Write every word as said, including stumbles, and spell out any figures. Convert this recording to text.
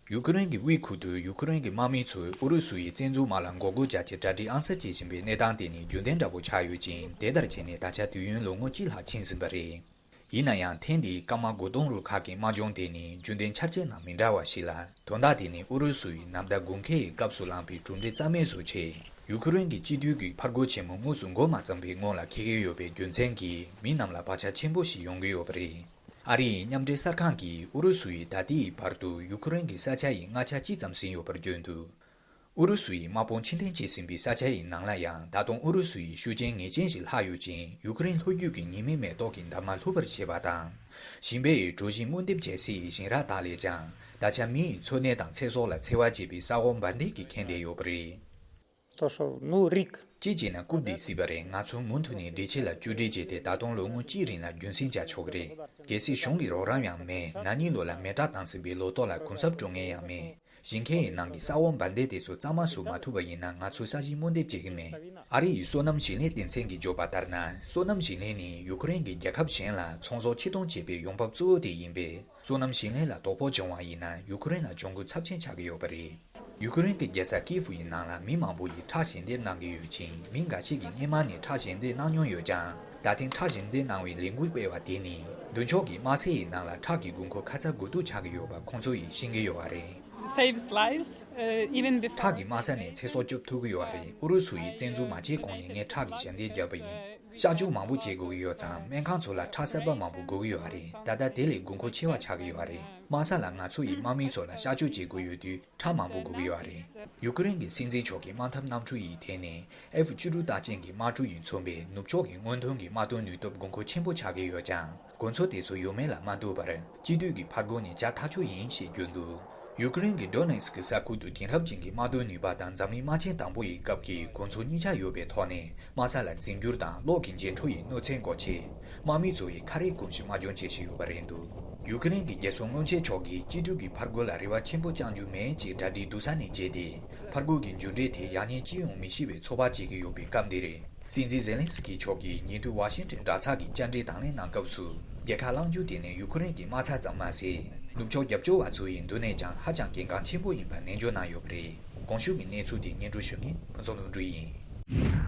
ཡུ་ཀེ་རེན་གྱི་དབུས་ཁུལ་དུ་ཡུ་ཀེ་རེན་གྱི་དམག་མི་ཚོས་ཨུ་རུ་སུ་ཡི་བཙན་འཛུལ་དམག་ལ་མགོ་སྐོར་རྒྱག་ཆེད་གྲ་སྒྲིག་ཨང་གསར་བྱེད་བཞིན་པའི་གནས་སྟངས་དེ་ནི་རྒྱུན་ལྡན་འདྲ་པོ་ཆགས་ཡོད་ཅིང་། དེ་ལྟར་བྱས་ནས་ད་ཆ་དུས་ཡུན་ལོ་ངོ་གཅིག་ལྷག་ཕྱིན་ཟིན་པ་རེད། ཡིན་ན་ཡང་ཐེངས་འདིའི་སྐར་མ་དགུ་སྟོང་རུ་ཁག་གི་དམག་སྦྱོང་དེ་ནི་རྒྱུན་ལྡན་འཆར་ཅན་དང་མི་འདྲ་བ་ཞིག་ལ། དོན་དག་དེ་ནི་ཨུ་རུ་སུ་ཡིས་ནམ་ཟླ་དགུན་ཁའི་སྐབས་སུ་བླངས་པའི་གྲུབ་འབྲས་རྩ་མེད་བཟོ་ཆེད། ཡུ་ཀེ་རེན་གྱི་སྤྱི་འཐུས་ཀྱི་ཕར་རྒོལ་ཆེན་མོ་དངོས་སུ་འགོ་མ་བརྩམས་པའི་སྔོན་ལ་འཁེལ་གྱི་ཡོད་པའི་རྒྱུ་མཚན་གྱིས་མི་རྣམས་ལ་བག་ཆགས་ཆེན་པོ་ཞིག་ཡོང་གི་ཡོད་པ་རེད། ཨ་རིའི་མཉམ་འབྲེལ་གསར་ཁང་གིས་ཨུ་རུ་སུ་ཡིས་ད་ལྟའི་བར་དུ་ཡུ་ཀེ་རེན་གྱི་ས་ཆ་ཡི་ལྔ་ཆ་གཅིག་ཙམ་ཟིན་ཡོད་པར་བརྗོད་འདུག་ཨུ་རུ་སུ་ཡིས་དམག་དཔུང་ཕྱིར་འཐེན་བྱས་ཟིན་པའི་ས་ཆ་ཡི་ནང་ལ་ཡང་ད་དུང་ཨུ་རུ་སུ་ཡི་ཤུགས་རྐྱེན་ངེས་ཅན་ཞིག་ལྷག་ཡོད་ཅིང་། ཡུ་ཀེ་རེན་ལྷོ་རྒྱུད་ཀྱི་ཉི་མའི་མེ་ཏོག་གི་འདབ་མ་ལྷུག་པར་བྱེད་པ་དང་། ཞིང་པའི་གྲུ་བཞི་རྨོ་འདེབས་བྱེད་སའི་ཞིང་ར་དག་ལས་ཀྱང་། ད་ཆ་མིའི་འཚོ་གནས་དང་ཚེ་སྲོག་ལ་འཚེ་བ་བྱེད་པའི་ས་འོག་འབར་མདེལ་གྱིས་ཁེངས་བསྡད་ཡོད་པ་རེད། То, что, ну, рик. གཅིག་བྱས་ན་རྐུབ་དེ་སྲིད་པ་རེད། ང་ཚོ་མུ་མཐུད་ནས་འབྲེལ་ཆད་ལ་བཅོས་སྒྲིག་བྱས་ཏེ། ད་དུང་ལོ་ངོ་གཅིག་རིང་ལ་རྒྱུན་སྲིང་བྱ་ཆོག་གི་རེད། གལ་སྲིད་གཞུང་གི་རོགས་རམ་ཡང་མེད་ན་ནིང་ལོ་ལ་མེ་སྲེག་བཏང་ཟིན་པའི་ལོ་ཏོག་ལ་གུན་གསབ་སྤྲོད་མཁན་ཡང་མེད། ཞིང་ཁའི་ནང་གི་ས་འོག་འབར་མདེལ་དེ་ཚོ་གཙང་མ་བཟོ་མ་ཐུབ་པ་ཡིན་ན། ང་ཚོ་ས་ཞིང་རྨོ་འདེབས་བྱེད་ཀྱི་མེད། ཨ་རི་ཡི་སོ་ནམ་ཞིང་ལས་སྡེ་ཚན་གྱིས་བརྗོད་པ་ལྟར་ན། སོ་ནམ་ཞིང་ལས་ནི་ཡུ་ཀེ་རེན་གྱི་རྒྱལ་ཁབ་གཞན་ལ་ཚོང་ཟོག་ཕྱིར་གཏོང་བྱེད་པའི་ཡོང་འབབ་གཙོ་བོ་དེ་ཡིན་པས། སོ་ནམ་ཞིང་ལས་ལ་དོ་ཕོག་བྱུང་བ་ཡིན་ན། ཡུ་ཀེ་རེན་ལ་གྱོང་གུན་ཚབས་ཆེན་ཆགས་ཀྱི་ཡོད་པ་རེད། ཡུ་ཀེ་རེན་གྱི་རྒྱལ་ས་ཀིའེབ་ཡི་ནང་ལ་མི་མང་པོ་ཡིས་ཁྲག་ཞལ་འདེབས་གནང་གི་ཡོད་ཅིང་། མི་འགའ་ཞིག་གིས་སྔོན་མ་ནས་ཁྲག་ཞལ་འདེབས་གནང་མྱོང་ཡོད་ཀྱང་། ད་ཐེངས་ཁྲག་ཞལ་འདེབས་གནང་བའི་ལས་འགུལ་སྤེལ་བ་དེ་ནི། མདུན་ཕྱོགས་ཀྱི་དམག་སའི་ནང་ལ་ཁྲག་གི་དགོས་མཁོ་ཁ་ཚ་དགོས་གཏུག་ཆགས་ཀྱི་ཡོད་པ་ཁོང་ཚོ་ཡིས་ཤེས་ཀྱི་ཡོད་པ་རེད། Saves lives, uh, even before. ཁྲག་གིས་དམག་ས་ནས་ཚེ་སྲོག་སྐྱོབ་ཐུབ་ཀྱི་ཡོད་པ་རེད། ཨུ་རུ་སུ་ཡིས་བཙན་འཛུལ་མ་བྱས་གོང་ནས་ངས་ཁྲག་གི་ཞལ་འདེབས་བརྒྱབ་པ་ཡིན། གཤག་བཅོས་མང་པོ་བྱེད་དགོས་ཀྱི་ཡོད་ཙང་། སྨན་ཁང་ཚོ་ལ་ཁྲག་གསར་པ་མང་པོ་དགོས་ཀྱི་ཡོད་པ་རེད། ད་ལྟ་དེ་ལས་དགོས་མཁོ་ཆེ་བ་ཆགས་ཀྱི་ཡོད་པ་རེད། དམག་ས་ལ་ང་ཚོ་ཡིས་དམག་མི་ཚོ་ལ་གཤག་བཅོས་བྱེད་དགོས་ཡོད་དུས། ཁྲག་མང་པོ་དགོས་ཀྱི་ཡོད་པ་རེད། ཡུ་ཀེ་རེན་གྱི་སྲིད་འཛིན་མཆོག་གིས་དམག་འཐབ་གནམ་གྲུ་ཡི་ཐད་ནས། ཨེཕ་བཅུ་དྲུག་རྟགས་ཅན་གྱི་དམག་གྲུ་ཡིས་མཚོན་པའི་ནུབ་ཕྱོགས་ཀྱི་སྔོན་ཐོན་གྱི་དམག་དོན་ནུས་སྟོབས་དགོས་མཁོ་ཆེན་པོ་ཆགས་ཀྱི་ཡོད་ཀྱང་། གོ་མཚོན་དེ་ཚོ་ཡོད་མེད་ལ་མ་ལྟོས་པར། སྤྱི་འཐུས་ཀྱི་ཕར་རྒོལ་ནི་བྱ་ཐག་ཆོད་ཡིན་ཞེས་བརྗོད་འདུག་ཡུ་ཀེ་རེན་གྱི་ཌོ་ནེ་སི་ཀི་ས་ཁུལ་དུ་དེང་རབས་ཅན་གྱི་དམག་དོན་ནུས་པ་དང་འཛམ་གླིང་དམག་ཆེན་དང་པོ་ཡི་སྐབས་ཀྱི་གོ་མཚོན་གཉིས་ཆ་ཡོད་པའི་ཐོག་ནས། དམག་ས་ལ་རྫས་འགྱུར་དང་གློག་གི་འགྱེད་འཕྲོ་ཡི་གནོད་འཚེ་འགོག་ཆེད། དམག་མི་ཚོ་ཡིས་ཁ་རས་གོན་ཞིང་དམག་སྦྱོང་བྱེད་བཞིན་ཡོད་པ་རེད་འདུག་ཡུ་ཀེ་རེན་གྱི་རྒྱལ་སྲུང་བློན་ཆེན་མཆོག་གིས་སྤྱི་འཐུས་ཀྱི་ཕར་རྒོལ་ལ་རེ་བ་ཆེན་པོ་བཅང་རྒྱུ་མེད་ཅེས་གྲ་སྒྲིག་སྡུག་ས་ནས་བྱས་ཏེ། ཕར་རྒོལ་གྱི་མཇུག་འབྲས་དེ་ཡང་སྙིང་ཅི་ཡོང་མི་ཤེས་པའི་ཚོར་བ་བྱེད་ཀྱི་ཡོད་པའི་སྐབས་འདི་རེད། སྲིད་འཛིན་ཛེ་ལན་སི་ཀི་མཆོག་གིས་ཉེ་དུས་ཝ་ཤིང་ཊོན་དྲ་ཚགས་ཀྱི་བཅར་འདྲི་དང་ལེན་གནང་སྐབས་སུ། རྒྱལ་ཁ་བླང་རྒྱུ་དེ་ནི་ཡུ་ཀེ་རེན་གྱི་དམག་ས་ཙམ་མ་ཟད། ནུབ་ཕྱོགས་རྒྱབ་སྐྱོར་བ་ཚོ་ཡི་མདུན་ནས་ཀྱང་ཧ་ཅང་གལ་འགངས་ཆེན་པོ་ཡིན་པ་ནན་བརྗོད་གནང་ཡོད་པ་རེད། གོང་ཞུས་ཀྱི་གནས་ཚུལ་དེ་སྙན་སྒྲོན་ཞུ་མཁན་ཕུན་ཚོགས་ལྷུན་གྲུབ་ཡིན།